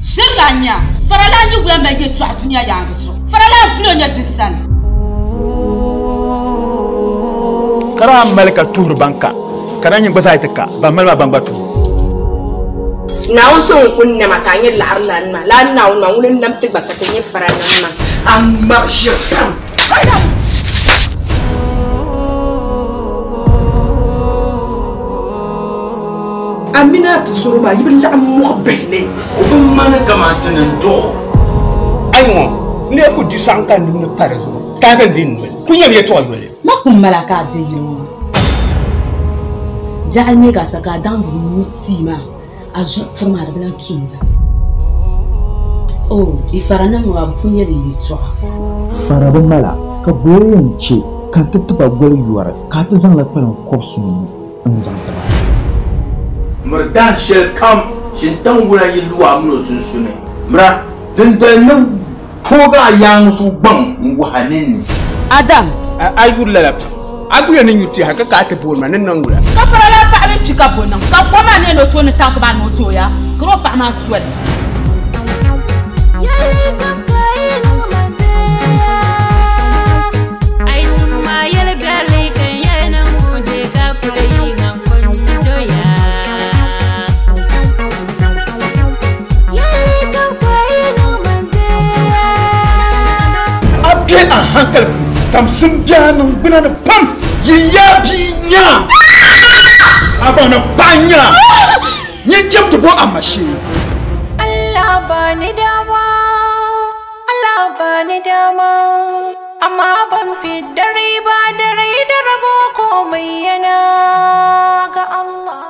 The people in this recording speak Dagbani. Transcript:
Shiri ka a nya, faralana yi wula mali yɛtɔɣa dunia yaaŋa zuɣu. Faralana vuli o nya di sani. Ka daa mali ka tuhiri ban ka, ka daa nyɛ gba zaa yi ti ka, ban mali maa ban gba tuhi. Naawuni so ŋun kul nama ka a nyɛ laɣiri lan maa, lala Naawuni maa ŋuni n-nam ti gba ka ti nyɛ faranim maa. A ŋmari ʒiri pam. A mini a tizɔro maa yi bi laɣim mɔɣ bihi ni. O bi ŋmani kaman ti ni n-dɔɣ o. A yi ŋɔ, n lee ku di sɔɣim ka n nimdi pa di zuɣu, taagi n di n noli. Ku nyam yɛtɔɣ yoli. Ma kum mali a ka a be yili ŋɔ maa. Biɛɣu n-nyɛ ka a sa ka a daŋ bi nyu tii maa, a zuɣu puri maa di bi lahi tumda. Oh, di faranim ŋɔ maa bɛ pun yɛli yɛtɔɣa. Fara bi mala, ka boli yɛn chɛ ka n ti ti ba goli yɔri, ka a ti zaŋ li kpalim kɔbisinu n-zaŋ ti ba. Miri dahin shɛli kam shintaŋ wula yi lu a min o sunsuni. Mira, dindali ni toog a yaaŋa zuɣu gbaŋ n-wuh a ninni. Adam. A yuri lala pam. A guya ni nyu ti hal ka ka a ti booni ma ni niŋ wula? Ka faralana paɣa mi kpi ka bo niŋ, ka kom maa neei ni o tooni taŋki maa ni o tooi ya, ka o paɣa maa soli. A be a hankali puuni, tamsim be a niŋgbuna ni pam. Yi yaa bia nya a baŋ ni paɣa nya nyin cham ti bo a ma shee. Allah bani dama, Allah bani dama, amma ban fidda rai ba da rai da rabo komai yana ga Allah.